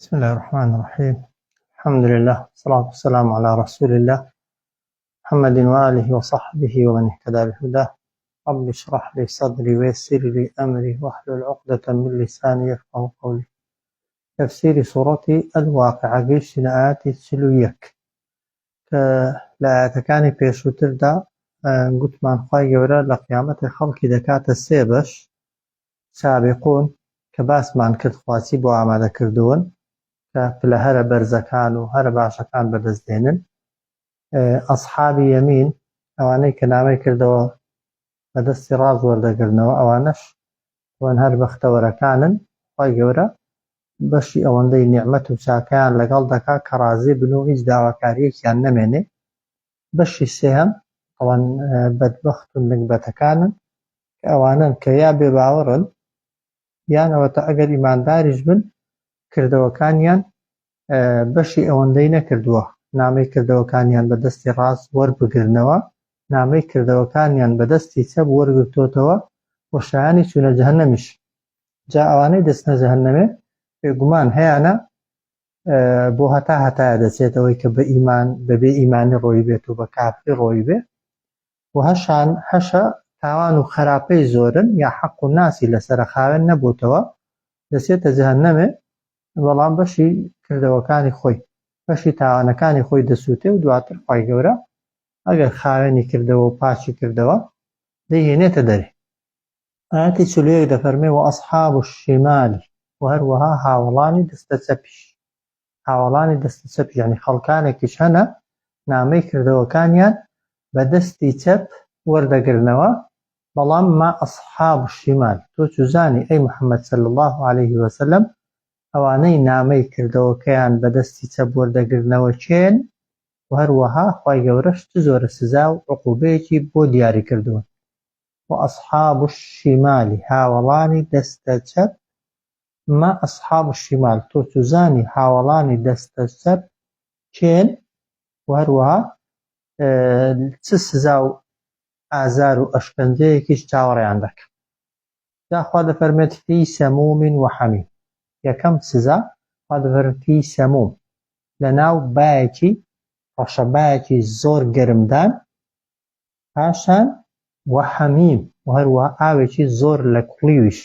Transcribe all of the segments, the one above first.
بسم الله الرحمن الرحيم الحمد لله والصلاة والسلام على رسول الله محمد وآله وصحبه ومن اهتدى بهداه رب اشرح لي صدري ويسر لي أمري واحلل عقدة من لساني يفقه قولي تفسيری سوڕەتی الواقعە گەیشتینە ئایەتی 41 کە لە ئایەتەکانی پێشووتردا گوتمان خوای گەورە لە قیامەتی خەڵکی دەکاتە سێ بەش سابقون کە باسمان کرد خوا چی بۆ ئامادە کردوون کە پلە هەرە بەرزەکان و هەرە باشەکان بەدەست دێنن ئەصحابی یەمین ئەوانەی کە نامەی کردەوە بەدەستی ڕاست وەردەگرنەوە ئەوانەش وان هەر بەختەوەرەکانن خوای گەورە بەشی ئەوەندەی نیعمەت و چاکەیان لەگەڵ دەکا کە ڕازی بن و هیچ داواکاریەکیان نەمێنێ بەشی سێهەم ئەوان بەدبەخت و نگبەتەکانن کە ئەوانەن کە یا بێ باوەڕن یان ئەوەتا ئەگەر ئیمانداریش بن کردەوەکانیان بەشی ئەوەندەی نەکردووە نامەی کردەوەکانیان بە دەستی ڕاست وەربگرنەوە نامەی کردەوەکانیان بە دەستی چەپ وەرگرتۆتەوە و شایانی چوونە جەهەنەمیش جا ئەوانەی دەچنە جەهەنەمێ بێگومان هەیانە بۆ هەتا هەتایە دەچێتەوەی کە بە ئیمان بەبێ ئیمانی ڕۆی بێت و بە کافری ڕۆی بێ و هەشان هەشە تاوان و خراپەی زۆرن یا حەق و ناسی لەسەرە خاوێن نەبووتەوە دەچێتە جەهەنەمێ بەڵام بەشی کردەوەکانی خۆی بەشی تاوانەکانی خۆی دەسووتێ و دواتر خوای گەورە ئەگەر خاوێنی کردەوە و پاکی کردەوە دەیهێنێتە دەرێ. ئایەتی 41 دەفەرمێ وأصحاب الشمال و هەروەها هاوەڵانی دەستە چەپیش هاوەڵانی دەستە چەپ یعنی خەڵکانێکیش هەنە نامەی کردەوەکانیان بە دەستی چەپ وەردەگرنەوە بەڵام ما أصحاب الشمال تۆ چوزانی ئەی محمد صلی اللە علیه وسلم ئەوانەی نامەی کردەوەکەیان بە دەستی چەپ وەردەگرنەوە کێن و هەروەها خوای گەورەش چ جۆرە سزا و عقوبەیەکی بۆ دیاری کردوون وأصحاب الشمال هاوەڵانی دەستە چەپ ما أصحاب الشمال تۆ چوزانی هاوەڵانی دەستە چەپ کێن و هەروەها چ سزا و ئازار و ئەشکەنجەیەکیش چاوەڕێیان دەکا. جا خوا دەفەرمێت فی سموم و حمیم یەکەم سزا خوا دەفەرمێت فی سموم لەناو بایەکی ڕەشەبایەکی زۆر گەرمدان پاشان و حمیم و هەروەها ئاوێکی زۆر لە کوڵیویش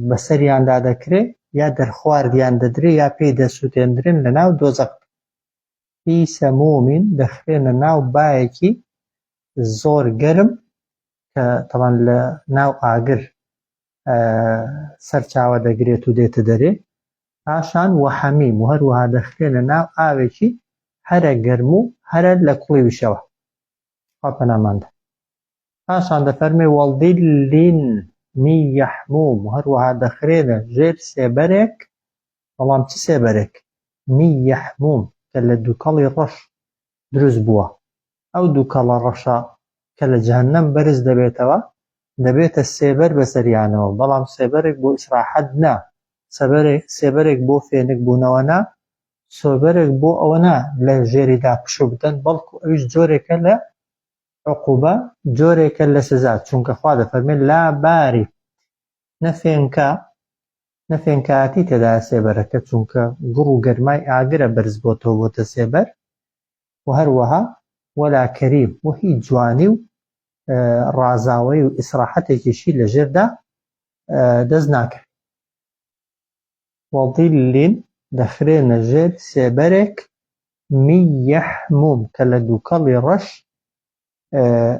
بەسەریاندا دەکرێ یا دەرخواردیان دەدرێ یا پێی دەسووتێندرێن لەناو دۆزەخ فی سموم دەخرێنە ناو بایەکی زۆر گەرم کە تەوان لە ناو ئاگر سەرچاوە دەگرێت و دێتە دەرێ پاشان وحمیم و هەروەها دەخرێنە ناو ئاوێکی هەرە گەرم و هەرە لە کوڵیویشەوە خوا پەناماندا پاشان دەفەرمێ وظل من یحموم و هەروەها دەخرێنە ژێر سێبەرێک بەڵام چ سێبەرێک من یحموم کە لە دووکەڵی ڕەش دروست بووە ئەو دووکەڵە ڕەشە کە لە جەهەنەم بەرز دەبێتەوە دەبێتە سێبەر بەسەریانەوە بەڵام سێبەرێک بۆ ئیسراحەت نا سێبەرێک بۆ فێنک بوونەوە نا سۆبەرێک بۆ ئەوە نا لە ژێریدا پشوو بدەن بەڵکو ئەویش جۆرێکە لە عقوبە جۆرێکە لە سزا چونکە خوا دەفەرمێت لا بارد نە فێنکە نە فێنکایەتی تێدایە سێبەرەکە چونکە گوڕ و گەرمای ئاگرە بەرز بۆتەوە بۆتە سێبەر و هەروەها ولا کریم و هیچ جوانی و ڕازاوەی و ئیسراحەتێکیشی لە ژێردا دەست ناکەوێت. وظل دەخرێنە ژێر سێبەرێک من یحموم کە لە دووکەڵی ڕەش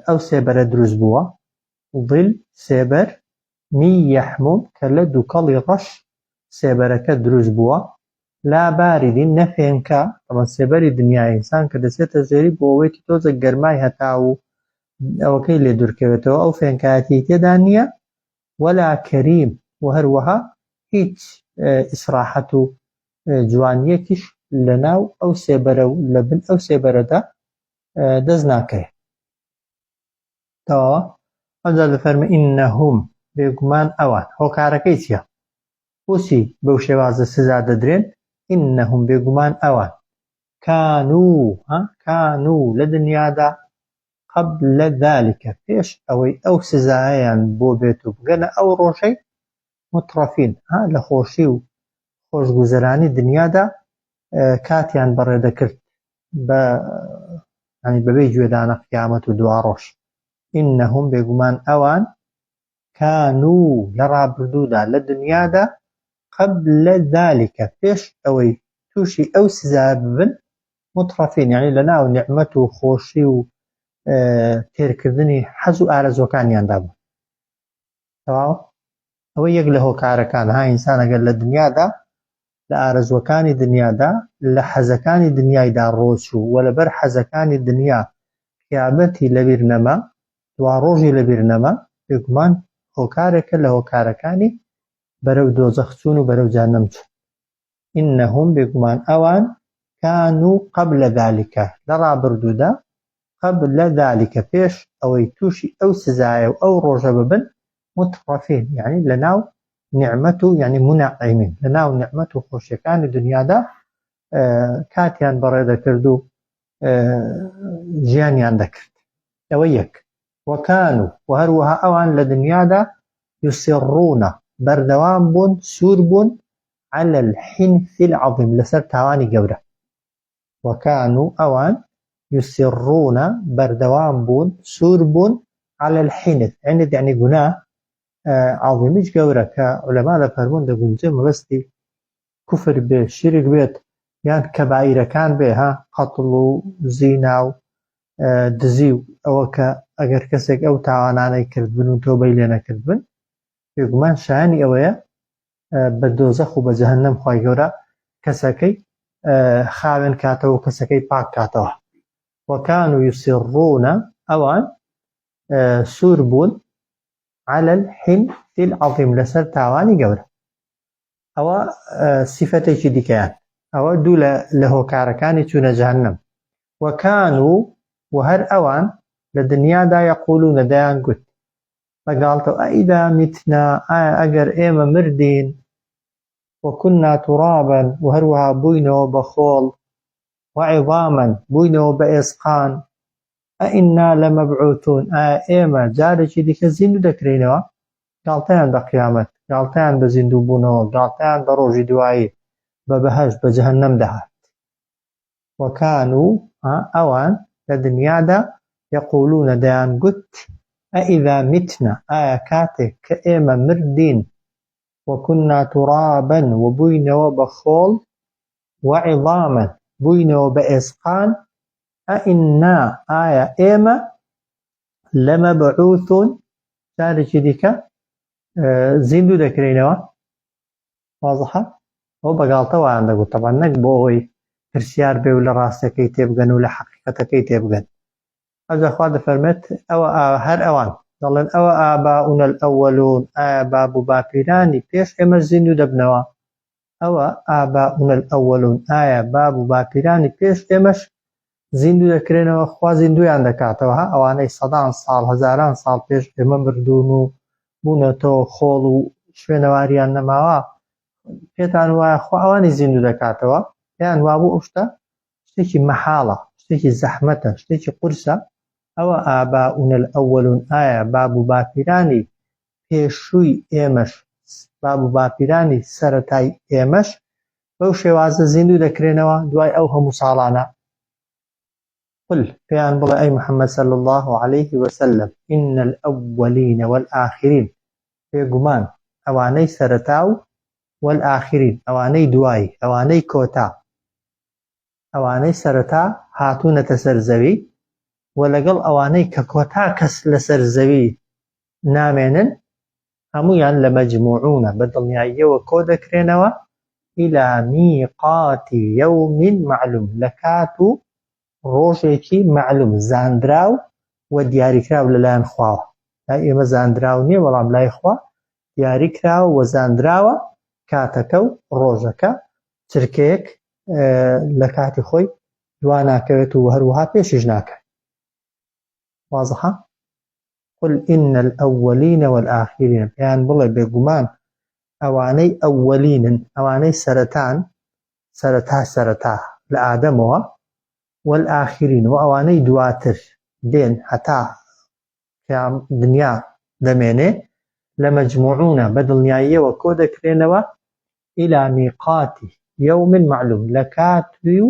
ئەو سێبەرە دروست بووە ظل سێبەر من یحموم کە لە دووکەڵی ڕەش سێبەرەکە دروست بووە لا بارد نە فێنکە تەبعەن سێبەری دنیای ئینسان کە دەچێتە ژێری بۆ ئەوەی تۆزێک گەرمای هەتا و ئەوەکەی لێ دوورکەوێتەوە ئەو فێنکایەتی تێدا نییە ولا کریم و هەروەها هیچ ئیسراحەت و جوانیەکیش لەناو ئەو سێبەرە و لە بن ئەو سێبەرەدا دەست ناکەوێت. تەواوە ئەمجا دەفەرمێ ئینەهم بێگومان ئەوان هۆکارەکەی چییە؟ بۆچی بەو شێوازە سزا دەدرێن؟ ئینەهم بێگومان ئەوان کانو ها کانو لە دنیادا قبل ذلك پێش ئەوەی ئەو سزایەیان بۆ بێت و بگەنە ئەو ڕۆژەی مترفین ها لە خۆشی و خۆشگوزەرانی دنیادا کاتیان بەڕێ دەکرد بە ینی بەبێ گوێدانە قیامەت و دواڕۆژ. إنهم بێگومان ئەوان كانوا لە ڕابردوودا لە دنیادا قبل ذلك پێش ئەوەی تووشی ئەو سزایە ببن مترفین یعنی لە ناو نیعمەت و خۆشی و تێرکردنی حەز و ئارەزوەکانیاندا بوون. تەواو ئەوە یەک لە هۆکارەکان ها ئینسان ئەگەر لە دنیادا لە ئارەزوەکانی دنیادا لە حەزەکانی دنیایدا ڕۆچوو و لەبەر حەزەکانی دنیا قیامەتی لەبیر نەما دواڕۆژی لەبیر نەما بێگومان هۆکارێکە لە هۆکارەکانی بەرەو دۆزەخ چوون و بەرەو جەهەنەم چوون. إنهم بێگومان ئەوان كانوا قبل ذلك لە ڕابردوودا قبل ذلك پێش ئەوەی تووشی ئەو سزایە و ئەو ڕۆژە ببن مترفین یعنی لەناو نیعمەت و یعنی منعمین لەناو نیعمەت و خۆشیەکانی دنیادا کاتیان بەڕێ دەکرد و ژیانیان دەکرد. ئەوە یەک. وكانوا و هەروەها ئەوان لە دنیادا يصرون بەردەوام بوون سوور بوون على الحنث العظيم لەسەر تاوانی گەورە. وكانوا ئەوان يصرون بەردەوام بوون سوور بوون على الحنث، حنث یعنی گوناه، عظیمیش گەورە کە علەما دەفەرموون دەگونجێ مەبەستی کوفر بێ شیرک بێت یان کەبائیرەکان بێ ها قەتڵ و زینا و دزی و ئەوە کە ئەگەر کەسێک ئەو تاوانانەی کردبن و تۆبەی لێ نەکردبن بێگومان شایانی ئەوەیە بە دۆزەخ و بە جەهەنەم خوای گەورە کەسەکەی خاوێن کاتەوە و کەسەکەی پاک کاتەوە. وكانوا يصرون ئەوان سوور بوون على الحنث العظيم لەسەر تاوانی گەورە. ئەوە سیفەتێکی دیکەیان، ئەوە دوو لە هۆکارەکانی چوونە جەهەنەم. وكانوا و هەر ئەوان لە دنیادا يقولون دەیان گوت بە گاڵتەوە أئذا متنا ئایا ئەگەر ئێمە مردین وكنا ترابا و هەروەها بووینەوە بە خۆڵ وعظاما بووینەوە بە ئێسقان أئنا لمبعوثون ئایا ئێمە جارێکی دیکە زیندوو دەکرێینەوە؟ گاڵتەیان بە قیامەت، گاڵتەیان بە زیندووبوونەوە، گاڵتەیان بە ڕۆژی دوایی، بە بەهەشت، بە جەهەنەم دەهات. وكانوا ئەوان لە دنیادا يقولون دەیانگوت أئذا متنا ئایا کاتێک کە ئێمە مردین وكنا ترابا و بووینەوە بە خۆڵ وعظاما بووینەوە بە ئێسقان أئنا ئایا ئێمە لمبعوثون جارێکی دیکە زیندوو دەکرێینەوە؟ واضحە؟ ئەو بە گاڵتە وایان دەگوت تەبعەن نەک بۆ ئەوەی پرسیار بێ و لە ڕاستەکەی تێبگەن و لە حەقیقەتەکەی تێبگەن. ئەوجا خوا دەفەرمێت ئەوە هەر ئەوان دەڵێن ئەوە آباؤنا الأولون ئایا باب و باپیرانی پێش ئێمە زیندوو دەبنەوە؟ ئەوە آباؤنا الأولون ئایا باب و باپیرانی پێش ئێمەش زیندوو دەکرێنەوە؟ خوا زیندویان دەکاتەوە ها ئەوانەی سەدان ساڵ هەزاران ساڵ پێش ئێمە مردوون و بوونەتەوە خۆڵ و شوێنەواریان نەماوە، پێتان وایە خوا ئەوانی زیندوو دەکاتەوە؟ پێیان وابوو ئەو شتە شتێکی مەحاڵە، شتێکی زەحمەتە، شتێکی قورسە. ئەوە آباؤنا الأولون ئایا باب و باپیرانی پێشووی ئێمەش، باب و باپیرانی سەرەتای ئێمەش بەو شێوازە زیندوو دەکرێنەوە دوای ئەو هەموو ساڵانە؟ قل پێیان بڵێ ئەی محمد صلی اللە علیه وسلم ان الاولین والآخرین بێگومان ئەوانەی سەرەتا و والآخرین ئەوانەی دوایی ئەوانەی کۆتا ئەوانەی سەرەتا هاتوونەتە سەر زەوی و لەگەڵ ئەوانەی کە کۆتا کەس لەسەر زەوی نامێنن هەموویان لمجموعون بە دڵنیاییەوە کۆ دەکرێنەوە إلى میقات یوم معلوم لە کات و ڕۆژێکی معلوم زاندراو و دیاریکراو لەلایەن خواوە. لای ئێمە زاندراو نییە بەڵام لای خوا دیاریکراوە و زاندراوە کاتەکە و ڕۆژەکە چرکەیەک لە کاتی خۆی دوا ناکەوێت و هەروەها پێشیش ناکەوێت. واضحە؟ قل إن الأولین والآخرین پێیان بڵێ بێگومان ئەوانەی ئەوەلینن ئەوانەی سەرەتان سەرەتا سەرەتا لە ئادەمەوە والآخرین و ئەوانەی دواتر دێن هەتا قیام دنیا دەمێنێ لمجموعون بە دڵنیاییەوە کۆ دەکرێنەوە. إلى میقات یوم معلوم لە کاتی و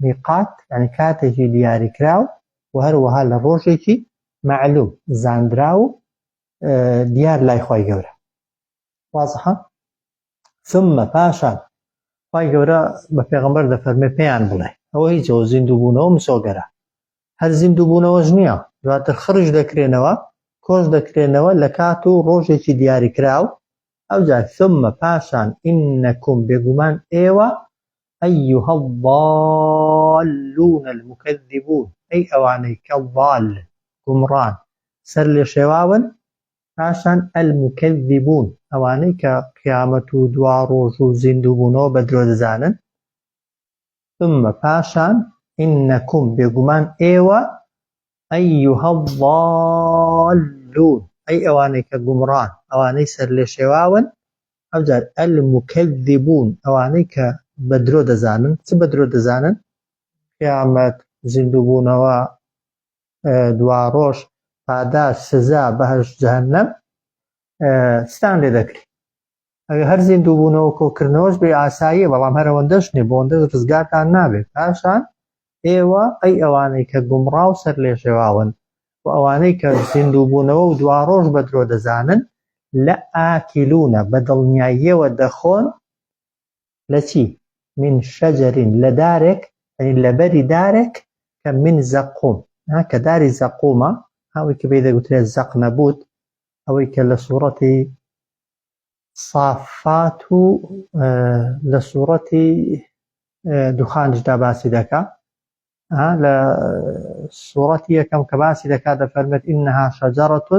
میقات یعنی کاتێکی دیاریکراو و هەروەها لە ڕۆژێکی معلوم زانراو و دیار لای خوای گەورە. وازحە؟ ثم پاشان خوای گەورە بە پێغەمبەر دەفەرمێ پێیان بڵێ ئەوە هیچەوە زیندووبوونەوە مسۆگەرە هەر زیندووبوونەوەش نییە دواتر خڕیش دەکرێنەوە کۆش دەکرێنەوە لە کات و ڕۆژێکی دیاریکراو ئەوجا ثم پاشان إنكم بێگومان ئێوە أيها الضالون المكذبون ئەی ئەوانەی کە ضال گومڕان سەر لێشێواون پاشان المکذبون ئەوانەی کە قیامەت و دواڕۆژ و زیندووبوونەوە بە درۆ دەزانن، ثم پاشان انکم بێگومان ئێوە ایها الضالون ئەی ئەوانەی کە گومڕان، ئەوانەی سەرلێشێواون، ئەوجار المکذبون ئەوانەی کە بە درۆ دەزانن، چ بە درۆ دەزانن؟ قیامەت، زیندووبوونەوە، دواڕۆژ، پاداشت، سزا، بەهەشت، جەهەنەم، چتان لێ دەکرێ؟ ئەگەر هەر زیندووبوونەوە کۆکردنەوەش بێ ئاساییە، بەڵام هەر ئەوەندەش نییە، بۆ ئەوەندەش ڕزگارتان نابێت. پاشان ئێوە ئەی ئەوانەی کە گومڕا و سەرلێشێواون و ئەوانەی کە زیندووبوونەوە و دواڕۆژ بە درۆ دەزانن، لەئاکلون بە دڵنیاییەوە دەخۆن لە چی؟ من شجر لە دارێک، یعنی لە بەری دارێک کە من زەقوم، ها کە داری زەقومە، ئەوەی کە پێی دەگوترێت زەقنەبوت، ئەوەی کە لە سوڕەتی صافات و لە سوڕەتی دوخانیشدا باسی دەکا. لە سوڕەتی یەکەم کە باسی دەکات دەفەرمێت إنها شجرة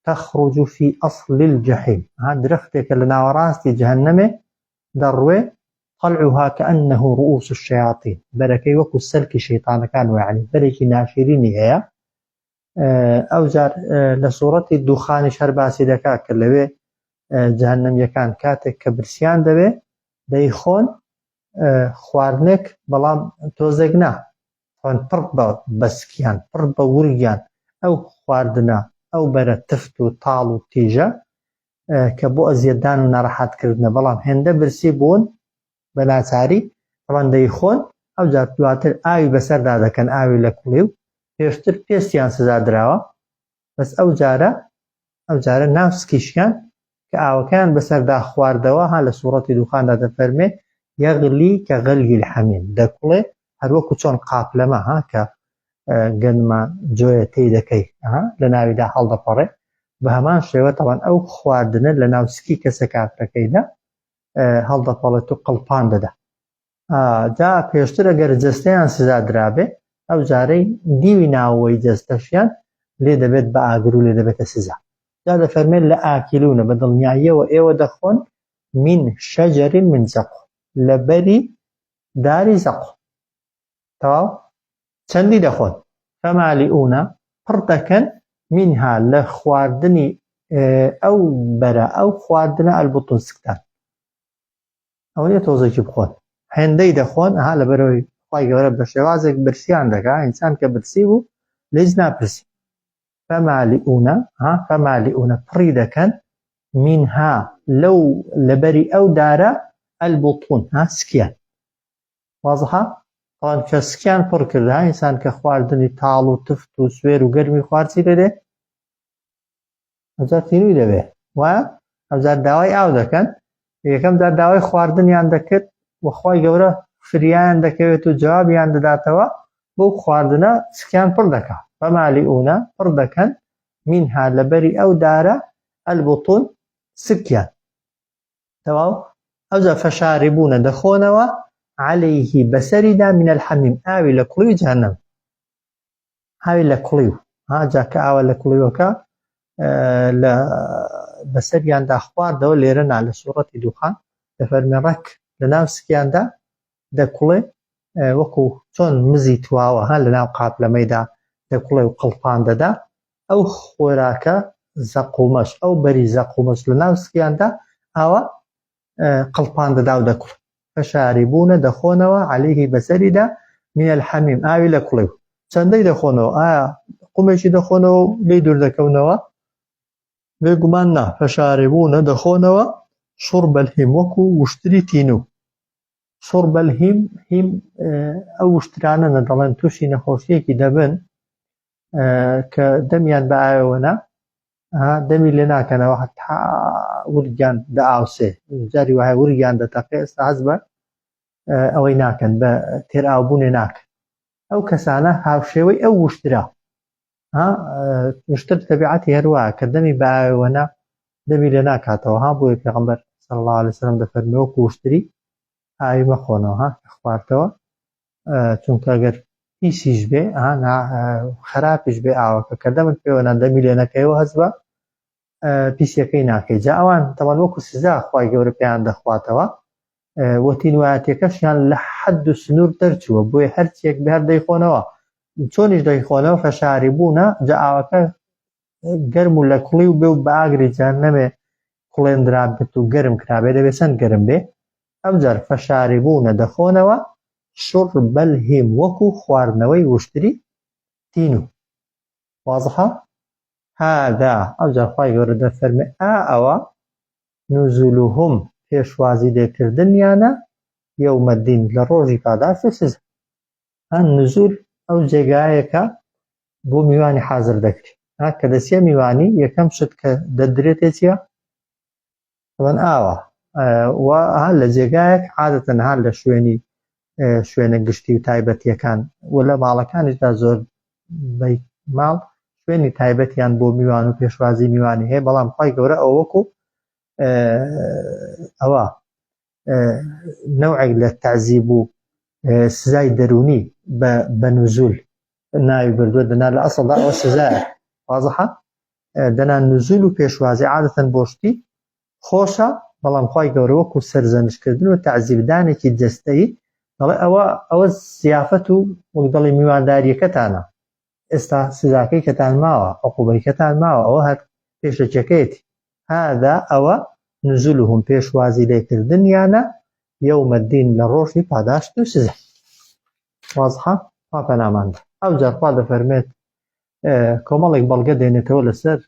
تخرج في أصل الجحيم، ها درەختێکە لە ناوەڕاستی جەهەنەمێ دەڕوێ، طلعها كأنه رؤوس الشياطين، بەرەکەی وەکو سەلکی شەیتانەکان وایە، یعنی بەرێکی ناشیرینی هەیە. ئەوجار لە سوڕەتی دوخانیش هەر باسی دەکات کە لەوێ جەهەنەمیەکان کاتێک کە برسیان دەوێ دەیخۆن خواردنێک، بەڵام تۆزێک نا، خۆن پڕ بە بەسکیان، پڕ بە ورگیان ئەو خواردنە، ئەو بەرە تفت و تاڵ و تیژە کە بۆ ئەزیەتدان و ناڕەحەتکردنە، بەڵام هێندە برسی بوون بە ناچاری ئەوان دەیخۆن، ئەوجار دواتر ئاوی بەسەردا دەکەن، ئاوی لە کوڵی و پێشتر پێستیان سزا دراوە، بەس ئەو جارە ئەو جارە ناو سکیشیان کە ئاوەکەیان بەسەردا خواردەوە، ها لە سوڕەتی دوخاندا دەفەرمێ يغلي كغلي الحميم، دەکوڵێ هەروەکو چۆن قاپلەمە ها کە گەنمە جۆیە تێی دەکەی ها لە ناویدا هەڵدەپەڕێ، بە هەمان شێوە تەوان ئەو خواردنە لە ناو سکی کەسە کافرەکەیدا هەڵدەپەڵێت و قڵپان دەدا. جا پێشتر ئەگەر جەستەیان سزا درابێ ئەو جارەی دیوی ناوەوەی جەستەشیان لێ دەبێت بە ئاگر و لێ دەبێتە سزا. جا دەفەرمێت لآکلون بە دڵنیاییەوە ئێوە دەخۆن من شجر من زەقوم لە بەری داری زەقوم. تەواو چەندی دەخۆن؟ فمالئون پڕ دەکەن منها لە خواردنی ئەو بەرە ئەو خواردنە البطون سکتان. ئەوە نیە تۆزێکی بخۆن هێندەی دەخۆن ئەها لەبەرەوەی خوای گەورە بە شێوازێک برسیان دەکا ئینسان کە برسی بوو لە هیچ ناپرسی فمالئون ها فمالئون پڕی دەکەن منها لەو لەبەری ئەو دارە البطون ها سکیان وازحە طبعا کە سکیان پڕ کرد ها ئینسان کە خواردنی تاڵ و تفت و سوێر و گەرمی خوارد چی لێ دێ ئەوجار تینووی دەبێ وایە ئەوجار داوای ئاو دەکەن یەکەم جار داوای خواردنیان دەکرد و خوای گەورە فریایان دەکەوێت و جوابیان دەداتەوە بەو خواردنە سکیان پڕ دەکا فمالئون پڕ دەکەن منها لەبەری ئەو دارە البطون سکیان تەواو ئەوجا فشاربون دەخۆنەوە عليه بەسەریدا من الحميم ئاوی لە کوڵی جەهەنەم ئاوی لە کوڵیو ها جا کە ئاوە لە کوڵیوەکە لە بەسەریاندا خواردەوە لێرە نا لە سوڕەتی دوخان دەفەرمێ ڕەک لە ناو سکیاندا دەکوڵێ وەکو چۆن مزی تواوە ها لە ناو قاپلەمەیدا دەکوڵێ و قڵپان دەدا ئەو خۆراکە زەقومەش ئەو بەری زەقومەش لە ناو سکیاندا ئاوا قڵپان دەدا و دەکوڵێ فشاربون دەخۆنەوە عليه بەسەریدا من الحميم ئاوی لە کوڵی چەندەی دەخۆنەوە ئایا قومێکی دەخۆنەوە و لێی دوور دەکەونەوە بێگومان نا فشاربون دەخۆنەوە. شرب الهیم وەکو وشتری تینوو. شرب الهیم هیم ئەو وشترانە نە دەڵێن تووشی نەخۆشیەکی دەبن کە دەمیان بە ئاوەوە نا دەمی لێ ناکەنەوە هەتا ورگیان دەئاوسێ جاری وایە ورگیان دەتەقێ ئێستا هەست بە ئەوەی ناکەن بە تێرئاوبوونێ ناکەن ئەو کەسانە هاوشێوەی ئەو وشترە وشتر تەبیعەتی هەروە کە دەمی بە ئاوەوە نا دەمی لێ ناکاتەوە ها بۆیە پێغەمبەر صلی الله علیه وسلم دەفەرمێ وەکو وشتری ئاوی مەخۆنەوە ها کە خواردەوە چونکە گەر پیسیش بێ خراپیش بێ ئاوەکە کە دەمت پێوە نا دەمی لێ نەکەیەوە هەست بە پیسیەکەی ناکەی جا ئەوان تەوان وەکو سزا خوای گەورە پێیان دەخواتەوە وە تینوایەتیەکەشیان لە حەد و سنوور دەرچووە بۆیە هەرچیەک بێ هەر دەیخۆنەوە چۆنیش دەیخۆنەوە فەشاری بوونە جا ئاوەکە گەرم و لە کوڵی و بێ و بە ئاگری جەهەنەمێ کوڵێندرابێت و گەرم کرابێ دەبێت چەند گەرم بێ ئەمجار فەشاری بوونە دەخۆنەوە شرب الهیم وەکو خواردنەوەی وشتری تینوو وازحە هذا ئەوجار خوای گەورە دەفەرمێ ئا ئەوە نزولهم پێشوازی لێکردنیانە یوم الدین لە ڕۆژی پاداشت و سزا. ها نزول ئەو جێگایەکە بۆ میوانی حازر دەکرێت ها کە دەچیە میوانی یەکەم شت کە دەدرێتێ چیە طبعا ئاوە و ها لە جێگایەک عادەتەن ها لە شوێنی شوێنە گشتی و تایبەتیەکان و لە ماڵەکانیشدا زۆر بەی ماڵ شوێنی تایبەتیان بۆ میوان و پێشوازی میوانی هەیە بەڵام خی گەورە ئەوە وەکو ئەوە نەوعێک لە تەعزیب و سزای دەرونی بە نزول ناوی بردووە دەنا لە ئەسڵدا ئەوە سزایە وازحە دەنا نزول و پێشوازی عادەتەن بۆ شتی خۆشە بەڵام خوای گەورە وەکو سەرزەنشتکردن و تەعزیبدانێکی جەستەیی دەڵێ ئەوە ئەوە زیافەت و وەک دەڵێ میوانداریەکەتانە ئێستا سزاکەی کەتان ماوە عقوبەی کەتان ماوە ئەوە هەر پێشەکیەکەیەتی هذا ئەوە نزولهم پێشوازی لێکردنیانە یوم الدین لە ڕۆژی پاداشت و سزا وازحە خوا پەنامان بە ئەوجار خوا دەفەرمێت کۆمەڵێک بەڵگە دێنێتەوە لەسەر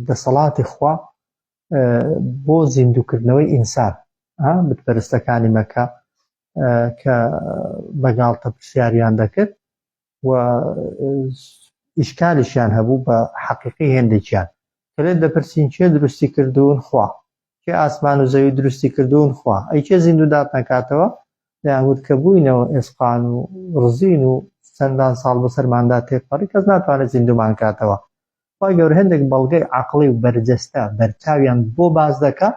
دەسەڵاتی خوا بۆ زیندووکردنەوەی ئینسان بتپەرستەکانی مەکە کە بەگاڵتە پرسیاریان دەکرد و ئیشکالیشیان هەبوو بە حەقیقی هێندێکیان کە لێت دەپرسین کێ دروستی کردوون خوا کێ ئاسمان و زەوی دروستی کردوون خوا ئەی کێ زیندوو دات نەکاتەوە دەیان وت کە بووینەوە ئێسقان و ڕزین و چەندان ساڵ بەسەرماندا تێپەڕی کەس ناتوانێت زیندوومان کاتەوە خوای گەورە هەندێک بەڵگەی عەقڵی و بەرجەستە بەرچاویان بۆ باس دەکا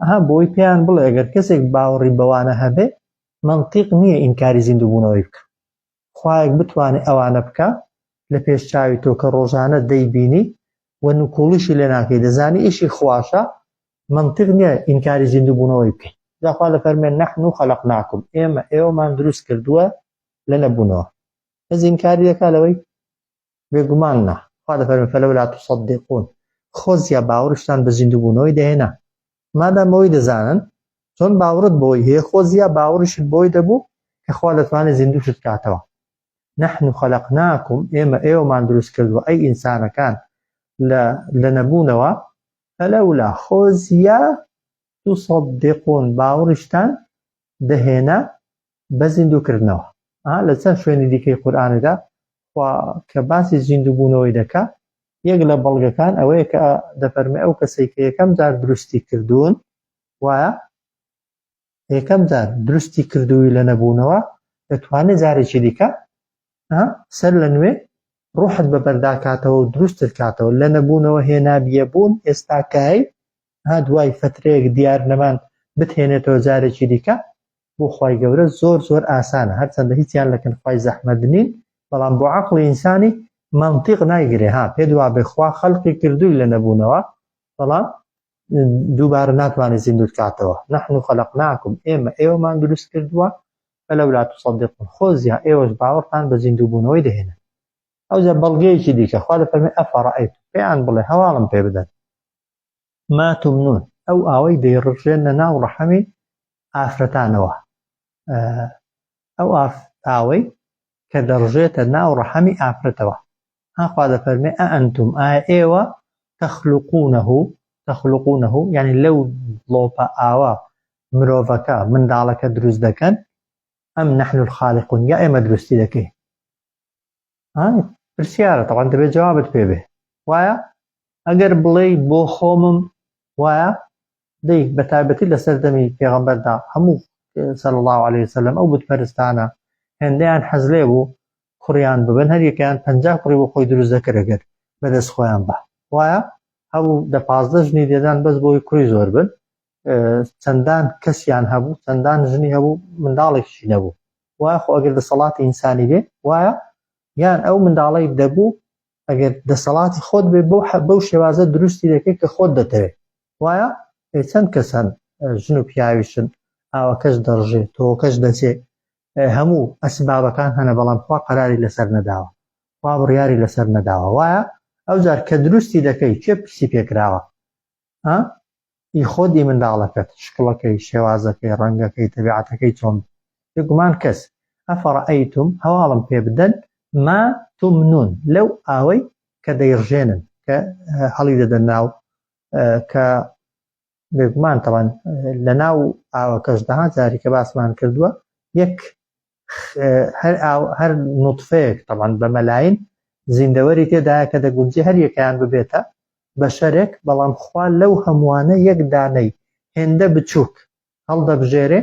ئەها بۆی پێیان بڵێ ئەگەر کەسێک باوەڕی بەوانە هەبێ مەنتیق نییە ئینکاری زیندووبوونەوەی بکە خوایەک بتوانێ ئەوانە بکا لە پێش چاوی تۆ کە ڕۆژانە دەیبینی و نکوڵیشی لێ ناکەی دەزانی ئیشی خواشە مەنتیق نییە ئینکاری زیندووبوونەوەی بکەی جا خوا دەفەرمێ نحن خلقناکم ئێمە ئێوەمان دروست کردووە لە نەبوونەوە کەس ئینکاری دەکا لەوەی بێگومان نا خوا دەفەرمێ فلولا تصدقون خۆزیا باوەڕشتان بە زیندووبوونەوەی دەهێنا مادام ئەوەی دەزانن چۆن باوەڕت بۆی هەیە خۆزیا باوەڕیشت بۆی دەبوو کە خوا دەتوانێت زیندووشت کاتەوە نحن خلقناکم ئێمە ئێوەمان دروست کردووە ئەی ئینسانەکان لە لە نەبوونەوە فلولا خۆزیا تصدقون باوەڕیشتان دەهێنا بە زیندووکردنەوە لە چەند شوێنی دیکەی قورئاندا خوا کە باسی زیندووبوونەوەی دەکا یەک لە بەڵگەکان ئەوەیە کە دەفەرمێ ئەو کەسەی کە یەکەم جار دروستی کردوون وایە یەکەم جار دروستی کردووی لە نەبوونەوە دەتوانێت جارێکی دیکە سەر لە نوێ ڕوحت بە بەرداکاتەوە و دروستت کاتەوە لە نەبوونەوە هێنابیە بوون ئێستا کای ها دوای فترەیەک دیار نەمان بتهێنێتەوە جارێکی دیکە بۆ خوای گەورە زۆر زۆر ئاسانە هەرچەندە هیچیان لەکن خوای زەحمەت نین بەڵام بۆ عەقڵی ئینسانی مەنتیق نایگرێ ها پێت وابێ خوا خەلقی کردووی لە نەبوونەوە بەڵام دووبارە ناتوانێت زیندوت کاتەوە نحن خلقناکم ئێمە ئێوەمان دروست کردووە فلولا تصدقون خۆزیا ئێوەش باوەڕتان بە زیندووبوونەوەی دەهێنن ئەوجا بەڵگەیەکی دیکە خوا دەفەرمێ ئەفەڕەئەیتم پێیان بڵێ هەواڵم پێ بدەن ما تمنون ئەو ئاوەی دەیڕژێنە ناو ڕەحمی ئافرەتانەوە ئەو ئاوەی کە دەڕژێتە ناو ڕەحمی ئافرەتەوە ها خوا دەفەرمێ ئەئەنتم ئایا ئێوە تەخلقونەه تخلقونه یعنی لەو دڵۆپە ئاوە مرۆڤەکە منداڵەکە دروست دەکەن ئەم نحن الخالقون یا ئێمە دروستی دەکەین؟ پرسیارە تەوان دەبێت جوابت پێ بێ وایە؟ ئەگەر بڵێی بۆ خۆمم وایە دەی بە تایبەتی لە سەردەمی پێغەمبەردا هەموو صلی الله علیه وسلم ئەو بتپەرستانە هێندەیان حەز لێ بوو کوڕیان ببن هەر یەکیان 50 کوڕی بۆ خۆی دروست دەکرد ئەگەر بەدەست خۆیان بە وایە هەبوو دە 15 ژنی دێدان بەس بۆی کوڕی زۆر بن چەندان کەسیان هەبوو چەندان ژنی هەبوو منداڵێکیشی نەبوو وایە خۆ ئەگەر دەسەڵاتی ئینسانی بێ وایە یان ئەو منداڵەی دەبوو ئەگەر دەسەڵاتی خۆت بێ بەو بەو شێوازە دروستی دەکەی کە خۆت دەتەوێت وایە چەند کەس هەن ژن و پیاویشن ئاوەکەش دەڕژێ تۆکەش دەچێ هەموو ئەسبابەکان هەنە بەڵام خوا قەراری لەسەر نەداوە خوا بڕیاری لەسەر نەداوە وایە ئەو جار کە دروستی دەکەی کێ پرسی پێکراوە ها ئی خۆت ئی منداڵەکەت شکڵەکەی شێوازەکەی ڕەنگەکەی تەبیعەتەکەی چۆن بێگومان کەس ئەفەڕەئەیتم هەواڵم پێ بدەن ما تمنون لەو ئاوەی کە دەیڕژێنن کە هەڵی دەدەن ناو کە بێگومان تەوان لە ناو ئاوەکەشدا جاری کە باسمان کردووە یەک هەر ئاو هەر نوتفەیەک تەبعەن بە مەلاین زیندەوەری تێدایە کە دەگونجێ هەر یەکەیان ببێتە بەشەرێک بەڵام خوا لەو هەمووانە یەک دانەی هێندە بچووک هەڵدەبژێرێ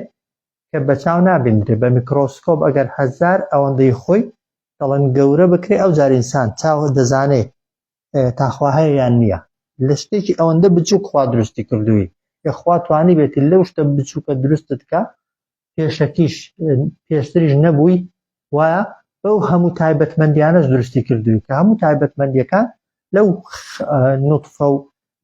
کە بە چاو نابیندرێ بە میکرۆسکۆپ ئەگەر هەزار ئەوەندەی خۆی دەڵێن گەورە بکرێ ئەو جار ئینسان چاو دەزانێ تاخوا هەیە یان نییە لە شتێکی ئەوەندە بچووک خوا دروستی کردووی کە خوا توانی بێتی لەو شتە بچووکە دروستت کە پێشەکیش پێشتریش نەبووی وایە بەو هەموو تایبەتمەندیانەش دروستی کردووی کە هەموو تایبەتمەندیەکان لەو نوتفە و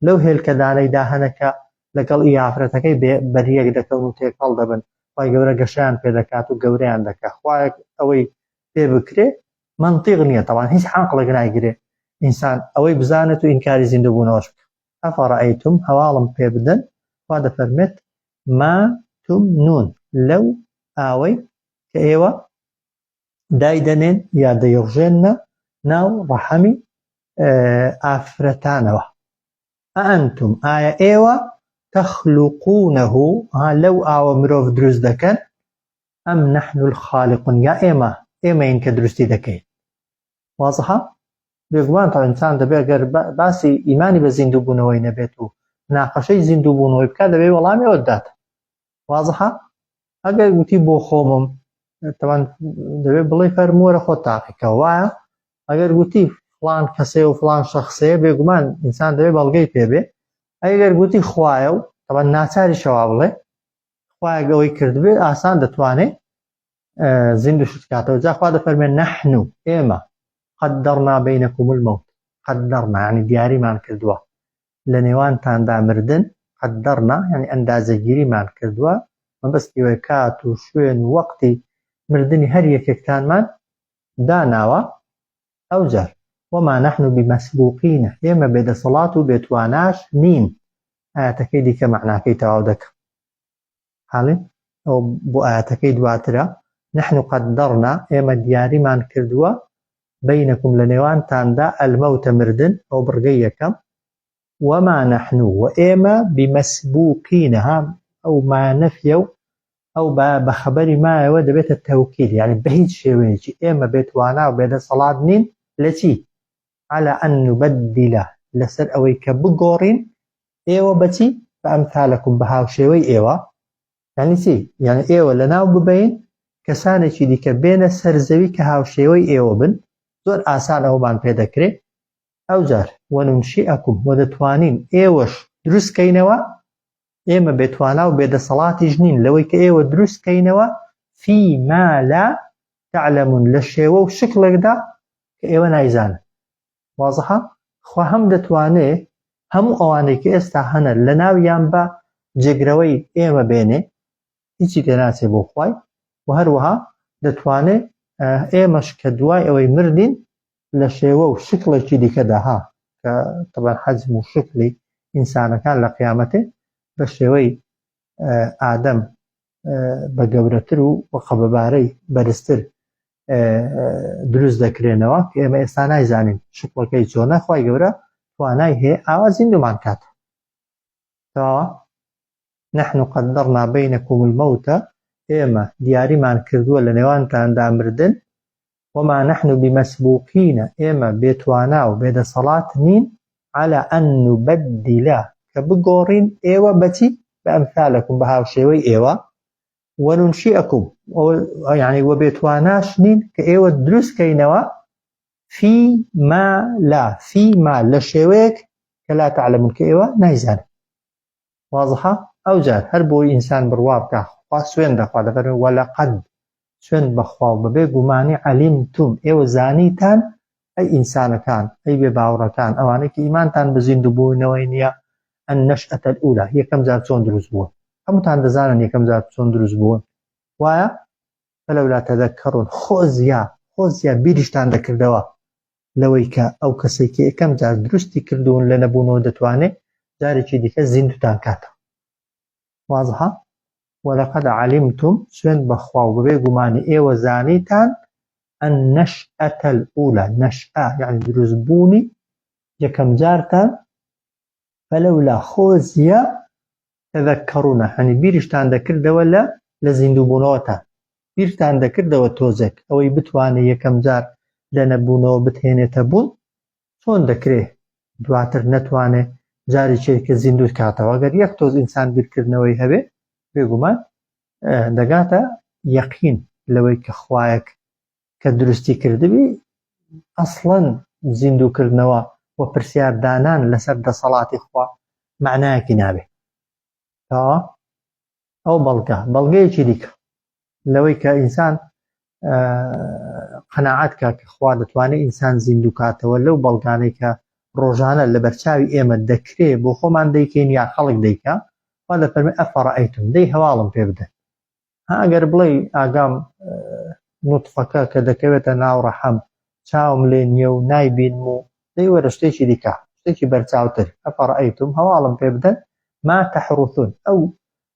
لەو هێلکەدانەیدا هەنە کە لەگەڵ ئی ئافرەتەکەی بەریەک دەکەون و تێکەڵ دەبن خوای گەورە گەشەیان پێ دەکات و گەورەیان دەکات خوایەک ئەوەی پێ بکرێ مەنتیق نییە تەوان هیچ عەقڵێک نایگرێ ئینسان ئەوەی بزانێت و ئینکاری زیندووبوونەوەش بکە ئەفەڕەئەیتم هەواڵم پێ بدەن خوا دەفەرمێت ما تمنون لەو ئاوەی کە ئێوە دایدەنێن یا دەیڕژێننە ناو ڕەحەمی ئافرەتانەوە ئەنتم ئایا ئێوە تەخلوقونه لەو ئاوە مرۆڤ دروست دەکەن ئەم نحن الخالقون یا ئێمە ئێمەین کە دروستی دەکەین وازحە بێگومان تا ئینسان دەبێت گەر باسی ئیمانی بە زیندووبوونەوەی نەبێت و مناقەشەی زیندووبوونەوەی بکات دەبێت وەڵامی ئەوە بدات وازحە ئەگەر گوتی بۆ خۆمم تەوان دەبێت بڵێ فەرمووەرە خۆت تاقیکە وایە ئەگەر گوتی فلان کەسێ و فلان شخصەیە بێگومان ئینسان دەبێت بەڵگەی پێبێ ئەگەر گوتی خوایە و تەوان ناچاری شەوا بڵێ خوایە ئەوەی کردبێت ئاسان دەتوانێت زیندوشت کاتەوە جا خوا دەفەرمێ نحن ئێمە قدرنا بینکم الموت قدرنا یعنی دیاریمان کردووە لە نێوانتاندا مردن قدرنا یعنی ئەندازەگیریمان کردووە مەبەستی وەی کات و شوێن و وەقتی مردنی هەر یەکێکتانمان داناوە ئەوجار وما نحن بمسبوقین ئێمە بێدەسەڵات و بێتواناش نین ئاەتەکەی دیکە مەعناکەی تەواو دەکەم حاڵی ئەو بۆ ئاەتەکەی دواترە نحن قدرنا ئێمە دیاریمان کردووە بینکم لە نێوانتاندا الموت مردن ئەو بڕگەی یەکەم وما نحن و ئێمە بمسبوقین ها ئەو ما نەفیە و ئەو بە بە خەبەری مایەوە دەبێتە تەوکید یعنی بە هیچ شێوەیەکی ئێمە بێتوانا و بێدەسەڵات نین لە چی على أن نبدل لەسەر ئەوەی کە بگۆڕین ئێوە بەچی بە ئەمثالکم بە هاوشێوەی ئێوە یعنی چی یعنی ئێوە لەناو ببین کەسانێکی دیکە بێنە سەر زەوی کە هاوشێوەی ئێوە بن زۆر ئاسان ئەومان پێ دەکرێت ئەوجار وننشئکم و دەتوانین ئێوەش دروست کەینەوە ئێمە بێتوانا و بێدەسەڵاتیش نین لەوەی کە ئێوە دروست کەینەوە فی ما لا تعلمون لە شێوە و شکڵێکدا کە ئێوە نایزانن وازحە خوا هەم دەتوانێ هەموو ئەوانەی کە ئێستا هەنە لە ناویان بە جێگرەوەی ئێمە بێنێ هیچی تێناچێ بۆ خوای و هەروەها دەتوانێ ئێمەش کە دوای ئەوەی مردین لە شێوە و شکڵێکی دیکەدا ها کە تەبەن حەجم و شکلی ئینسانەکان لە قیامەتێ بە شێوەی ئادەم بە گەورەتر و قەبەبارەی بەرزتر دروست دەکرێنەوە کە ئێمە ئێستا نایزانین شکڵەکەی چۆنە خوای گەورە توانای هەیە ئاوا زیندومان کات. تەواوە؟ نحن قدرنا بینکم الموت ئێمە دیاریمان کردووە لە نێوانتاندا مردن وما نحن بمسبوقین ئێمە بێتوانا و بێدەسەڵات نین على أن نبدل کە بگۆڕین ئێوە بەچی بأمثالكم بە هاوشێوەی ئێوە وننشئكم یعنی وە بێتواناش نین کە ئێوە دروست کەینەوە فی ما لا فی ما لە شێوەیەک کە لا تعلمون کە ئێوە نایزانن وازحە ئەوجار هەر بۆی ئینسان بڕوا بکا خوا سوێن دەخوا دەفەرمێ وەلەقەد سوێند بەخوا و بەبێ گومانی عەلیمتوم ئێوە زانیتان ئەی ئینسانەکان ئەی بێ باوەڕەکان ئەوانەی کە ئیمانتان بە زیندووبوونەوەی نییە النشأة الأولى یەکەم جار چۆن دروست بوون هەمووتان دەزانن یەکەم جار چۆن دروست بوون وایە فلولا تذکرون خۆزیا خۆزیا بیریشتان دەکردەوە لەوەی کە ئەو کەسەی کە یەکەم جار دروستی کردوون لە نەبوونەوە دەتوانێت جارێکی دیکە زیندوتان کاتەوە. وازحە؟ ولقد علمتم سوێند بەخوا و بەبێ گومانی ئێوە زانیتان النشأة الأولى نشأة یعنی دروستبوونی یەکەم جارتان فلولا خۆزیە تذکرون هەنی بیریشتان دەکردەوە لە لە زیندووبوونەوەتان بیرتان دەکردەوە تۆزێک ئەوەی بتوانێت یەکەم جار لە نەبوونەوە بتهێنێتە بوون چۆن دەکرێ دواتر نەتوانێ جارێکی کە زیندوت کاتەوە گەر یەک تۆز ئینسان بیرکردنەوەی هەبێ بێگومان دەگاتە یەقین لەوەی کە خوایەک کە دروستی کردبی ئەسڵەن زیندووکردنەوە و پرسیار دانان لەسەر دەسەڵاتی خوا معنایەکی نابێ تەواوە ئەو بەڵگە بەڵگەیەکی دیکە لەوەی کە ئینسان قەناعەت کە کە خوا دەتوانێت ئینسان زیندوو کاتەوە لەو بەڵگانەی کە ڕۆژانە لە بەرچاوی ئێمە دەکرێ بۆ خۆمان دەیکەین یا خەڵک دەیکا خوا دەفەرمێ ئەفەڕەئەیتم دەی هەواڵم پێ بدەن ها ئەگەر بڵێی ئاگام نوتفەکە کە دەکەوێتە ناو ڕەحم چاوم لێ نییە و نایبینم و دەی وەرە شتێکی دیکە شتێکی بەرچاوتر ئەفەڕەئەیتم هەواڵم پێ بدەن ما تحرثون ئەو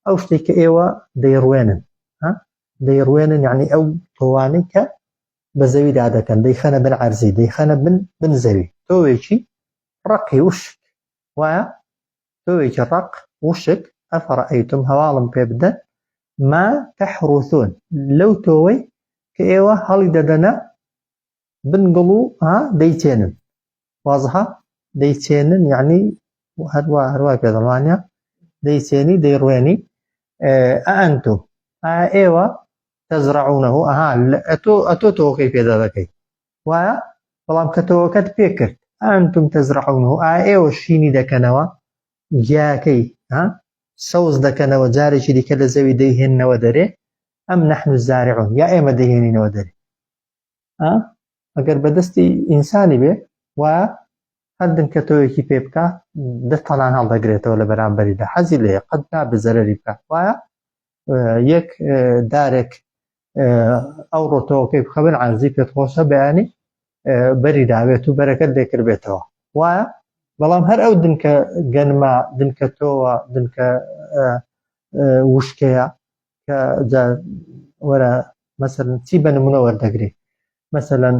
ئەو شتێک کە ئێوە دەیڕوێنن ها دەیڕوێنن یعنی ئەو تۆوانەی کە بە زەویدا دەکەن دەیخەنە بن عەرزی دەیخەنە بن بن زەوی تۆوێکی ڕەقی وشک وایە تۆوێکی ڕەق وشک ئەفەڕەئەیتم هەواڵم پێ بدەن ما تحرثون لەو تۆوەی کە ئێوە هەڵی دەدەنە بن گڵ و ها دەیچێنن وازحە دەیچێنن یعنی هەروە هەروە پێ دەڵوانە دەیچێنی دەیڕوێنی ئەنتم ئێوە تەزرعونه ئەها ئەتۆ ئەتۆ تۆکەی پێدا دەکەی وایە بەڵام کە تۆوەکەت پێکرد ئەنتم تەزرعونه ئا ئێوە شینی دەکەنەوە گیاکەی ها سەوز دەکەنەوە جارێکی دیکە لە زەوی دەیهێننەوە دەرێ ئەم نحن الزارعون یا ئێمە دەیهێنینەوە دەرێ ئەگەر بەدەستی ئینسانی بێ و هەر دنکە تۆیەکی پێ بکە دە تەنان هەڵدەگرێتەوە لە بەرامبەریدا حەزی لێ قەت نابێ زەرەری بکە وایە یەک دارێک ئەو ڕۆتەوەکەی بخەبن عرزی پێت خۆشە بەیانی بەری داوێت و بەرەکەت لێکردبێتەوە وایە بەڵام هەر ئەو دنکە گەنمە دنکە تۆوە دنکە وشکەیە کە وەرە مەسەلەن چی بە نمونە وەردەگری مەسەلەن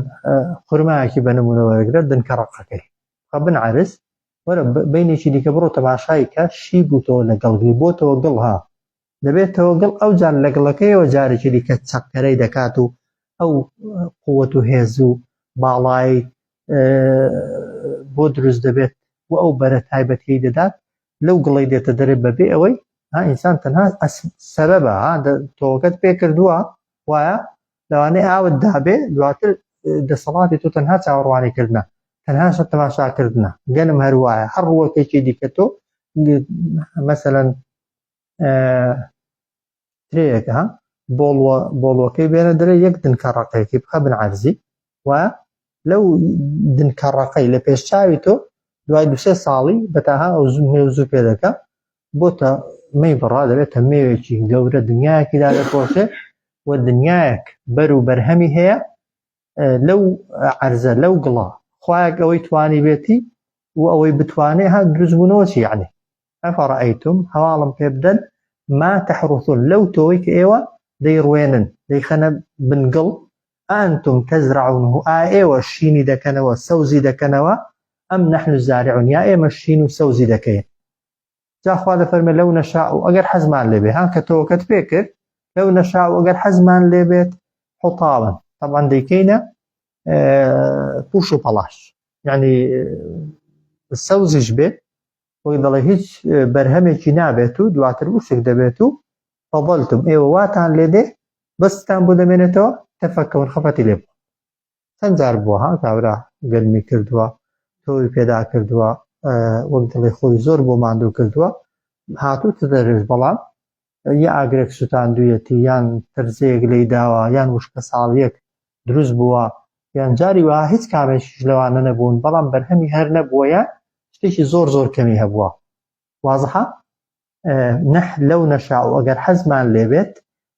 خورمایەکی بە نمونە وەرگرە دنکە ڕەقەکەی خە بن عرز وەرە بینێکی دیکە بڕۆ تەماشای کە شی بووتەوە لەگەڵ گری بۆتەوە گڵ ها دەبێتەوە گڵ ئەو جار لە گڵەکەیەوە جارێکی دیکە چەقکەرەی دەکات و ئەو قووەت و هێز و باڵای بۆ دروست دەبێت و ئەو بەرە تایبەتیی دەدات لەو گڵەی دێتە دەرێ بەبێ ئەوەی ها ئینسان تەنها سەبەبە ها تۆوەکەت پێ کردووە وایە لەوانەیە ئاوت دابێ دواتر دەسەڵاتی تۆ تەنها چاوەڕوانی کردنە تەنها شە تەماشاکردنە گەنم هەر وایە هەر ڕووەکێکی دیکە تۆ مەسەلەن ترەیەکە ها بۆڵوە بۆڵوەکەی بێنە دەرێ یەک دنکە ڕەقێکی بخە بن عەرزی و لەو دنکە ڕەقەی لە پێش چاوی تۆ دوای دوسێ ساڵی بەتاها ئەو مێو زوو پێ دەکا بۆتە مەی بڕا دەبێتە مێوێکی گەورە دنیایەکی دادەپۆشێ و دنیایەک بەر و بەرهەمی هەیە لەو عەرزە لەو گڵا خوایەک ئەوەی توانی بێتی و ئەوەی بتوانێ ها دروستبوونەوە چی یعنی ئەفەڕەئەیتم هەواڵم پێ بدەن ما تحرثون لەو تۆوەی کە ئێوە دەیڕوێنن دەیخەنە بن گڵ ئەنتم تزرعونه ئا ئێوە شینی دەکەنەوە سەوزی دەکەنەوە ئەم نحن الزارعون یا ئێمە شین و سەوزی دەکەین. جا خوا دەفەرمێ لەو نەشاء و ئەگەر حەزمان لێ بێ ها کە تۆکەت پێ کرد لەو نەشاء و ئەگەر حەزمان لێ بێت حطاما طبعا دەیکەینە پوش و پەڵاش یعنی سەوزیش بێت وەک دەڵێ هیچ بەرهەمێکی نابێت و دواتر وشک دەبێت و فەضلتم ئێوە واتان لێ دێ بەستان بۆ دەمێنێتەوە تەفەکەون خەفەتی لێ بوو چەند جار بووە ها کابرا گەرمی کردووە تۆوی پێدا کردووە وەک دڵی خۆی زۆر بۆ ماندوو کردووە هاتوو دەرێژ بەڵام یا ئاگرێک سووتاندویەتی یان تەرزەیەک لی داوە یان وشکە ساڵیەک دروست بووە یان جاری وە هیچ کامێکیش لەوانە نەبوون بەڵام بەرهەمی هەر نەبووە یان شتێکی زۆر زۆر کەمی هەبووە وازحە نح لو نشاء ئەگەر حەزمان لێبێت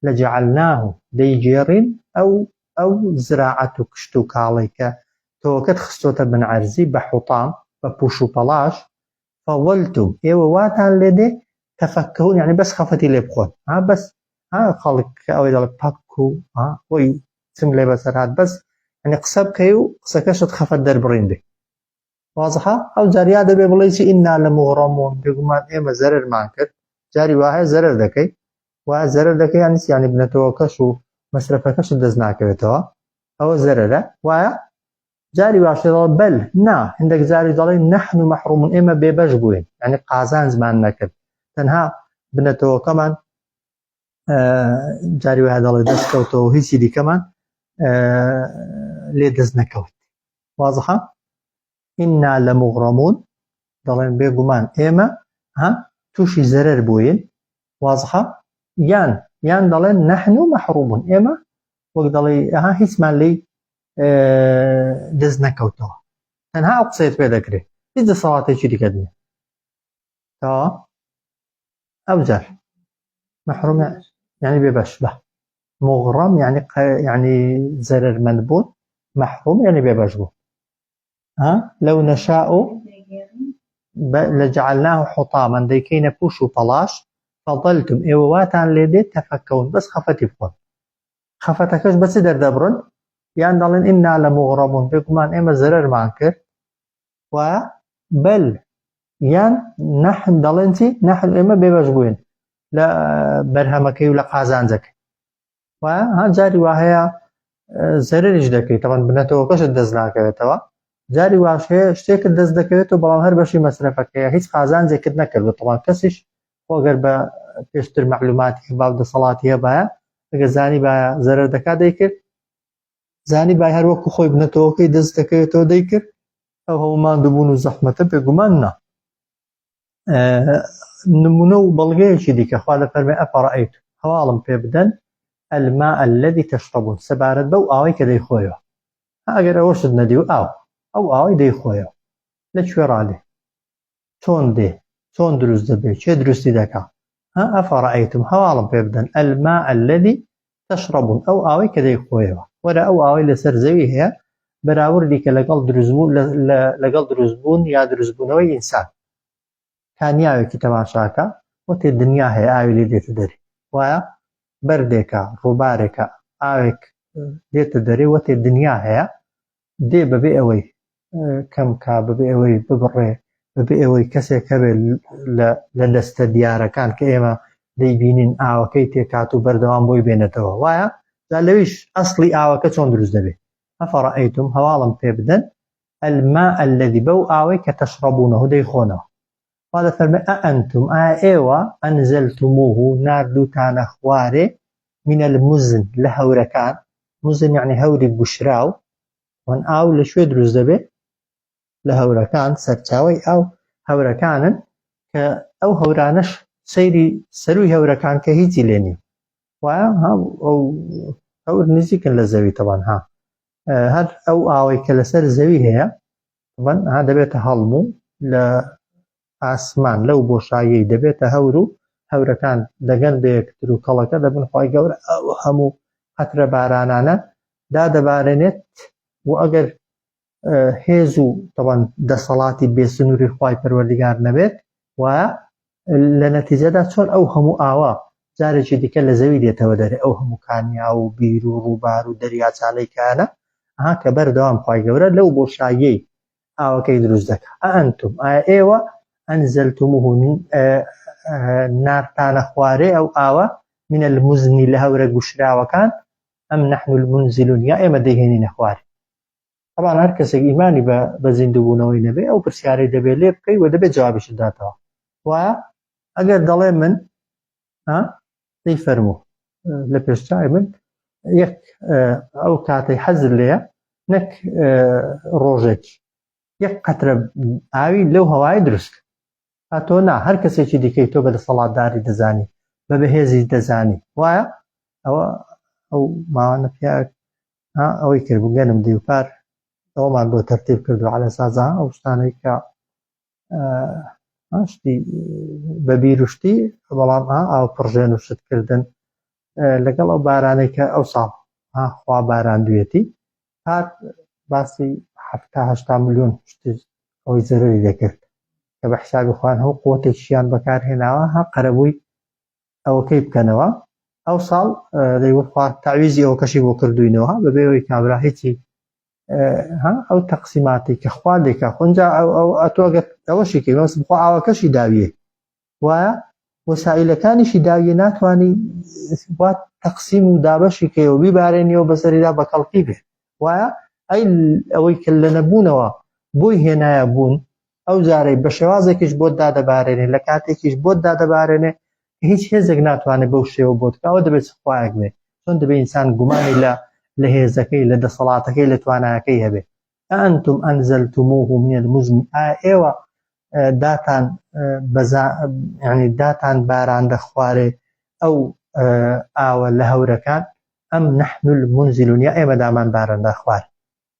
لەجعلناه دەیگێڕین ئەو ئەو زراعەت و کشت و کاڵی کە تۆکەت خستۆتە بن عەرزی بە حوتام بە پوش و پەڵاش فظلتم ئێوە واتان لێدێ تفکهون یعنی بەس خەفەتی لێ بخۆن ها بەس ها خەڵک کە ئەوەی دەڵێ پەک و ها خۆی چم لێ بەسەر هات بەس یعنی قسە بکەی و قسەکەشت خەفەت دەربڕین بێ وازحە ئەو جار یا دەبێ بڵێ چی ئینا لەموغڕەمون بێگومان ئێمە زەرەرمان کرد جاری وا هەیە زەرەر دەکەی وا زەرەر دەکەی یانی چی یانی بنەتەوەکەش و مەسرەفەکەشت دەست ناکەوێتەوە ئەوە زەرەرە وایە جاری واش دەڵێ بەل نا هەندێک جاری دەڵێ نحن محرومون ئێمە بێبەش بووین یعنی قازانجمان نەکرد تەنها بنەتەوەکەمان جاری وایە دەڵێ دەست کەوتەوە هیچی دیکەمان لێ دەست نەکەوت وازحە ئینا لەموغڕەمون دەڵێن بێگومان ئێمە ها تووشی زەرەر بووین وازحە یان یان دەڵێن نەحن و مەحرومون ئێمە وەک دەڵێ ها هیچمان لی دەست نەکەوتەوە تەنها ئەو قسەیەت پێ دەکرێت هیچ دەسەڵاتێکی دیکە نییە تا ئەوجار مەحروم یعنی بێبەش بە مغڕەم یعنی یعنی زەرەرمەند بوون مەحروم یعنی بێبەش بوو ها لو نشاء لجعلناه حطاما دەیکەینە پوش و پەڵاش فظلتم ئێوە واتان لێ دێت تەفەکەون بەس خەفەتی بخۆن خەفەتەکەش بە چ دەردەبڕن یان دەڵێن ئینا لەموغڕەمون بێگومان ئێمە زەرەرمان کرد و بەل یان نحن دەڵێن چی نحن ئێمە بێبەش بووین لە بەرهەمەکەی و لە قازانجەکەی و ها جاری وا هەیە زەرەریش دەکەیت تەوان بنەتەوەکەشت دەست ناکەوێتەوە جاری واش هەیە شتێکت دەست دەکەوێتەوە بەڵام هەر بەشی مەسرەفەکەیە هیچ قازانجێکت نەکردو تەوان کەسیش خۆگەر بە پێشتر معلوماتی هەبا و دەسەڵاتی هەبایە ئەگەر زانی با زەرەر دەکات دەیکرد زانی بای هەر وەکو خۆی بنەتەوەکەی دەست دەکەوێتەوە دەیکرد ئەو هەموو ماندووبوون و زەحمەتە بێگومان نا نمونە و بەڵگەیەکی دیکە خوا دەفەرمێ ئەفەڕەئەیت هەواڵم پێ بدەن الماء الذي تشربون سەبارەت بەو ئاوەی کە دەیخۆیەوە ئەگەر ئەوەشت نەدی و ئاو ئەو ئاوەی دەیخۆیەوە لە کوێ ڕادێ چۆن دێ چۆن دروست دەبێ کێ دروستی دەکا ها ئەفەڕەئەیتم هەواڵم پێ بدەن الماء الذي تشربون ئەو ئاوەی کە دەیخۆیەوە وەرە ئەو ئاوەی لەسەر زەوی هەیە بەراوردی کە لەگەڵ دروستبوون لەگەڵ دروستبوون یا دروستبوونەوەی ئینسان کانیاوێکی تەماشاکە وەتێ دنیا هەیە ئاوی لێ دێتە دەرێ وایە بەردێکە ڕووبارێکە ئاوێک دێتە دەرێ وەتێ دنیا هەیە دێ بەبێ ئەوەی کەم کا بەبێ ئەوەی ببڕێ بەبێ ئەوەی کەسێک هەبێ لە دەستە دیارەکان کە ئێمە دەیبینین ئاوەکەی تێکات و بەردەوام بۆی بێنێتەوە وایە جا لەویش ئەسڵی ئاوەکە چۆن دروست دەبێت ئەفەڕەئەیتم هەواڵم پێ بدەن الماء الذي بەو ئاوەی کە تەشڕەبوونەوە دەیخۆنەوە وا دەفەرمێ ئەئەنتم ئایا ئێوە ئەنزلتموه ناردووتانە خوارێ من المزن لە هەورەکان مزن یعنی هەوری گوشراو وان ئاو لە کوێ دروست دەبێت لە هەورەکان سەرچاوی ئاو هەورەکانن کە ئەو هەورانەش سەیری سەروی هەورەکان کە هیچی لێ نیە وایە ئەو هەور نزیکن لە زەوی تەوان ها هەر ئەو ئاوەی کە لەسەر زەوی هەیە تەبەن ها دەبێتە هەڵم و لە ئاسمان لەو بۆشاییەی دەبێتە هەور و هەورەکان دەگەن بە یەکتر و کەڵەکە دەبن خوای گەورە ئەو هەموو قەترە بارانانە دادەبارێنێت و ئەگەر هێز و تەوان دەسەڵاتی بێسنووری خوای پەروەردگار نەبێت و لە نەتیجەدا چۆن ئەو هەموو ئاوە جارێکی دیکە لە زەوی دێتەوە دەرێ ئەو هەموو کانیا و بیر و ڕووبار و دەریاچانەی کانە ها کە بەردەوام خوای گەورە لەو بۆشاییەی ئاوەکەی دروست دەکا ئەنتم ئایا ئێوە ئەنزلتموه نارتانە خوارێ ئەو ئاوە من المزن لە هەورە گوشراوەکان ئەم نحن المنزلون یا ئێمە دەیهێنینە خوارێ. طبعا هەر کەسێک ئیمانی بە زیندووبوونەوەی نەبێ ئەو پرسیارەی دەبێت لێ بکەی و دەبێت جوابیشت داتەوە. وایە ئەگەر دەڵێ من ها دەی فەرموو لە پێشچوی من یەک ئەو کاتەی حەزر لێیە نەک ڕۆژێک یەک قەترە ئاوی لەو هەوای دروست تۆ نا هەر کەسێکی دیکەی تۆ بە دەسەڵاتداری دەزانی بە بەهێزی دەزانی وایە ئەوە ئەو ماوانە پیاک ئەوەی کرد بوو گەنم دیوپار ئەومان بۆ تەرتیب کردو على سازا ئەو شتانەی کە شتی بە بیروشتی بەڵام ئاو پڕژێن و شتکردن لەگەڵ ئەو بارانەی کە ئەو ساڵ خوا باراندوێتی پار باسی هەشتا میلیۆن شتی ئەوەی زەرری دەکرد کە بە حسابی خوان هەو قوتێکیان بەکارهێناوە ها قەرەبووی ئەوەکەی بکەنەوە ئەو ساڵ دەیوت خوا تاویزی ئەوکەشی بۆ کردوینەوە بەبێ ئەوەی کابرا هیچی ها ئەو تەقسیماتی کە خوا دەکا خونجا ئەو ئەتۆ ئەگەر ئەوەشی کەی مەسم خوا ئاوەکەشی داویە وایە وەسائلەکانیشی داویە ناتوانانی وا تەقسیم و دابەشی کەی و بیبارێنیەوە بەسەریدا بە کەڵکی بێ وایە ئەی ئەوەی کە لە نەبوونەوە بۆی هێنایە بوون ئەو جارەی بە شێوازێکیش بۆت دادەبارێنێ لە کاتێکیش بۆت دادەبارێنێ هیچ هێزێک ناتوانێت بەو شێوە بۆت کاوە دەبێت چ خوایەک بێ چۆن دەبێت ئینسان گومانی لە لە هێزەکەی لە دەسەڵاتەکەی لە توانایەکەی هەبێ ئەنتم ئەنزلتموه من المزن ئا ئێوە داتان بەزا یعنی داتان باراندە خوارێ ئەو ئاوە لە هەورەکان ئەم نحن المنزلون یا ئێمە دامان باراندە خوار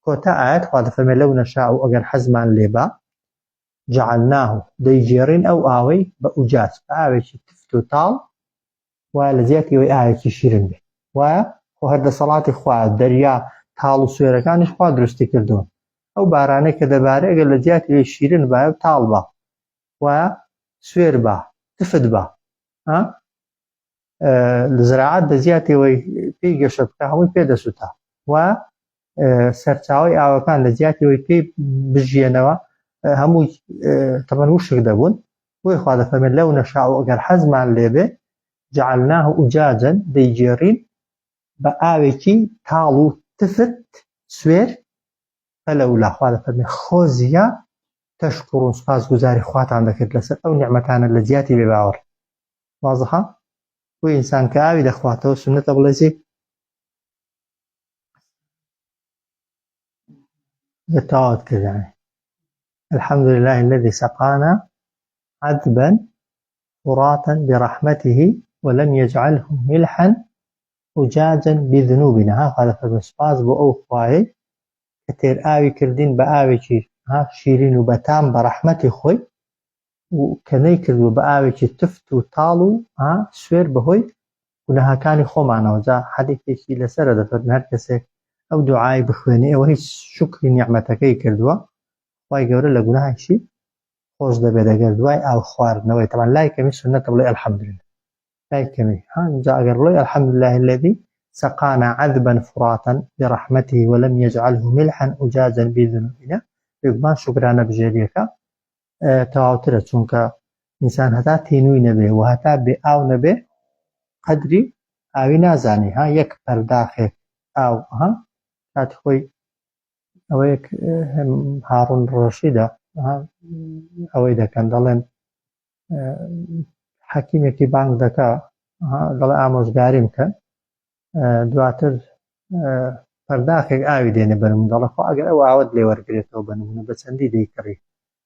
کۆتا ئایەت خوا دەفەرمێ لەو نەشاء ئەگەر حەزمان لێبا جعلناه دەیگێڕین ئەو ئاوەی بە ئوجاج بە ئاوێکی تفت و تاڵ وایە لە جیاتی ئەوەی ئاوێکی شیرن بێ وایە خۆ هەر دەسەڵاتی خوا دەریا تاڵ و سوێرەکانیش خوا دروستی کردوون ئەو بارانەی کە دەبارێ ئەگەر لە جیاتی ئەوەی شیرن بایە و تاڵ با وایە سوێر با تفت با ها زراعەت لە جیاتی ئەوەی پێی گەشە بکە هەمووی پێ دەسوتا و سەرچاوی ئاوەکان لە جیاتی ئەوەی پێی بژیێنەوە هەموو تەمەن وشک دەبوون بۆی خوا دەفەرمێت لەو نەشاء ئەگەر حەزمان لێبێ جعلناه ئوجاجا دەیگێڕین بە ئاوێکی تاڵ و تفت سوێر فلولا خوا دەفەرمێ خۆزیە تەشکرون سوپاس گوزاری خواتان دەکرد لەسەر ئەو نیعمەتانە لە جیاتی بێ باوەڕ وازحە بۆ ئینسان کە ئاوی دەخواتەوە سوننەتە بڵێ چی تەواوت کردانی الحمد لله الذي سقانا عذبا فراتا برحمته ولم يجعله ملحا أجاجا بذنوبنا ها خوا دەفەرمێ سوپاس بۆ ئەو خوایەی کە تێر ئاوی کردین بە ئاوێکی ها شیرین و بەتام بە ڕەحمەتی خۆی و کە نەیکردووە بە ئاوێکی تفت و تاڵ و ها سوێر بەهۆی گوناهەکانی خۆمانەوە جا حەدیثێکی لەسەرە دەفەرمێ هەر کەسێک ئەو دوعای بخوێنێ ئەوە هیچ شوکری نیعمەتەکەی کردووە خوای گەورە لە گوناهیشی خۆش دەبێت ئەگەر دوای ئاو خواردنەوەی تەبعەن لای کەمی سوننەتە بڵێ الحمدلله لای کەمی ها جا ئەگەر بڵێ الحمدلله الذي سقانا عذبا فراتا برحمته ولم يجعله ملحا أجاجا بذنوبنا بێگومان شوکرانە بژێریەکە تەواوترە چونکە ئینسان هەتا تینووی نەبێ و هەتا بێ ئاو نەبێ قەدری ئاوی نازانی ها یەک پەرداخێک ئاو ها کاتی خۆی ئەوەیەک هاڕون ڕەشیدە ئەوەی دەکەن دەڵێن حەکیمێکی بانگ دەکا دەڵێ ئامۆژگاریم کە دواتر پەرداخێک ئاوی دێنێ بەرم دەڵێ خۆ ئەگەر ئەو ئاوت لێ وەرگێتەوە بە نمونە بە چەندی دەیکڕی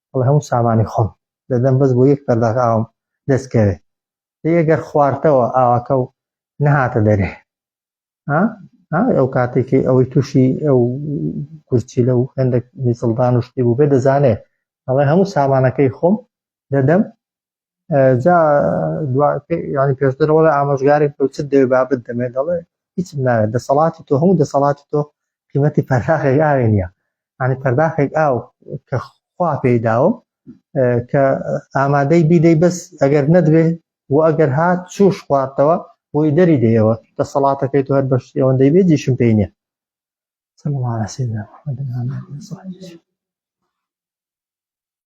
دەڵێ هەموو سامانی خۆم دەدەم بەس بۆ یەک پەرداخ ئاوم دەستکەوێ دەی ئەگەر خواردەوە ئاوەکە و نەهاتە دەرێ ها ها ئەو کاتێکی ئەوەی تووشی ئەو گورچیلە و هەندێک میزڵدان و شتی بوو بێ دەزانێ ئەڵێ هەموو سامانەکەی خۆم دەدەم جا ینی پێشتر وەڵێ ئامۆژگاری تۆ چت دەوێ بابت دەمێ دەڵێ هیچم ناوێت دەسەڵاتی تۆ هەموو دەسەڵاتی تۆ قیمەتی پەرداخێک ئاوێ نییە ینی پەرداخێک ئاو کە خوا پێی داوم کە ئامادەی بیدەی بەس ئەگەر نەدرێ و ئەگەر هات چوش خواردەوە بۆی دەری دەیەوە دەسەڵاتەکەی تۆ هەر بەش ئەوەندەی بێ جیشم پێی نییە صلى الله على سيدنا محمد وعلى آله وصحبه أجمعين.